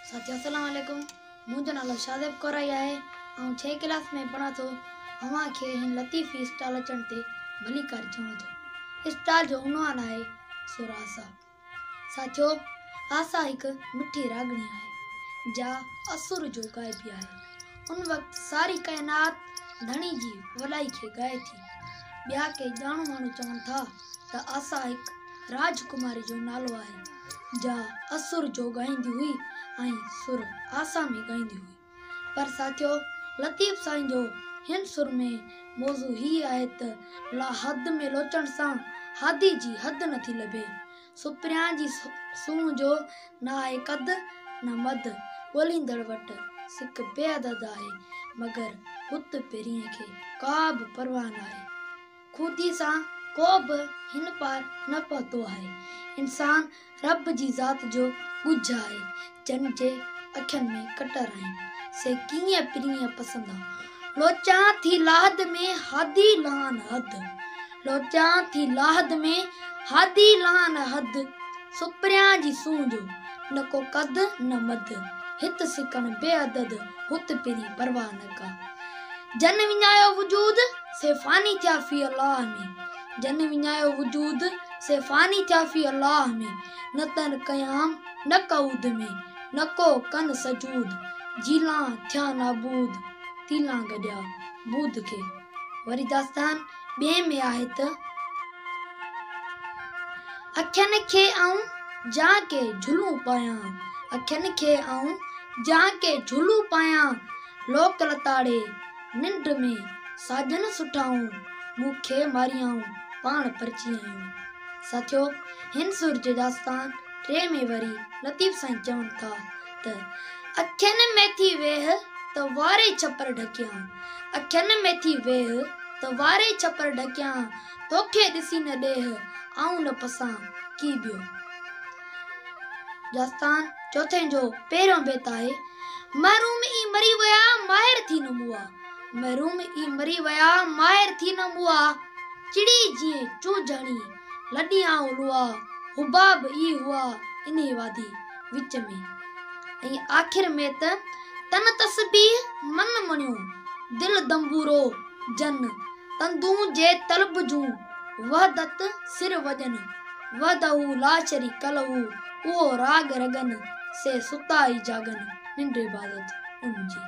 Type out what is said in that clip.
ساٿيو السلام عليڪم منهنجو نالو شاهزيب ڪورائي آهي آئون ڇهين ڪلاس ۾ پڙهان ٿو اوهان کي هن لطيفي اسٽال اچڻ تي ڀليڪار چوان ٿو اسٽال جو عنوان آهي سر آسا ساٿيو آسا هڪ مٺي راڳڻي آهي جا اسر جو ڳائبي آهي ان وقت ساري ڪائنات ڌڻي جي وڏائي کي ڳائي ٿي ٻيا ڪي ڄاڻو ماڻهو چون ٿا ته آسا هڪ راجڪماري جو نالو آهي، جا اسر جو ڳائيندي هئي ۽ سر آسا ۾ ڳائيندي هئي. پر ساٿيو لطيف سائين جو هن سر ۾ موضوع هي آهي ته لا حد ۾ لوچڻ سان هادي جي حد نٿي لڀي. سپريان جي سونهن جو نه آهي قد نه مد، ڳوليندڙ وٽ سڪ بي عدد آهي، مگر هت پرينء کي ڪا به پرواهه ناهي. خودي سان ڪو به هن پار نه پهتو آهي. انسان رب جي ذات جو ڳجهه آهي، جن جي اکين ۾ ڪٽر آهن، سي ڪيئن پرينء پسندا. لوچان ٿي لاحد ۾ هادي لان حد، لوچان ٿي لاحد ۾ هادي لان حد، سپريان جي سونهن جو نه ڪو قد نه مد، هت سڪڻ بي عدد، هت پرين پرواهه نه ڪا. جن وڃايو وجود، سي فاني ٿيا في الله ۾، جن وڃايو وجود، سي فاني ٿيا في الله ۾، نه تن قيام نه قعود ۾، نه ڪو ڪن سجود، جيلان ٿيا نابود، تيلان گڏيا بود کي. وري داستان ٻئين ۾ آهي ته. اکين کي آئون جان ڪي جهلون پايان، اکين کي آئون جان ڪي جهلون پايان، لوڪ لتاڙي ننڊ ۾ ساجن سٺائون، مون کي ماريائون پاڻ پرچيائون. ساٿيو هن سر جي داستان ٽي ۾ وري لطيف سائين چون ٿا ته، اکين ۾ ٿي ويهه ته واري ڇپر ڍڪيان، اکين ۾ ٿي ويهه ته واري ڇپر ڍڪيان، توکي ڏسي نه ڏيهه آئون نه پسان ڪي ٻيو. داستان چوٿين جو پهريون بيت آهي. محروم ئي مري ويا ماهر ٿي نه مئا، محروم ئي مري ويا ماهر ٿي نه مئا، چڙي جيئن چونجهه هڻي لڏي آئون لئا، حباب ئي هئا انهي وادي وچ ۾. ۽ آخر ۾ ته تن تسبيح من مڻيو، دل دنبورو جن، تندون جي طلب جون وحدت سر وڄن، وحده لا شريڪ له اهو راڳ رڳن، سي ستا ئي جاڳن، ننڊ عبادت ان جي.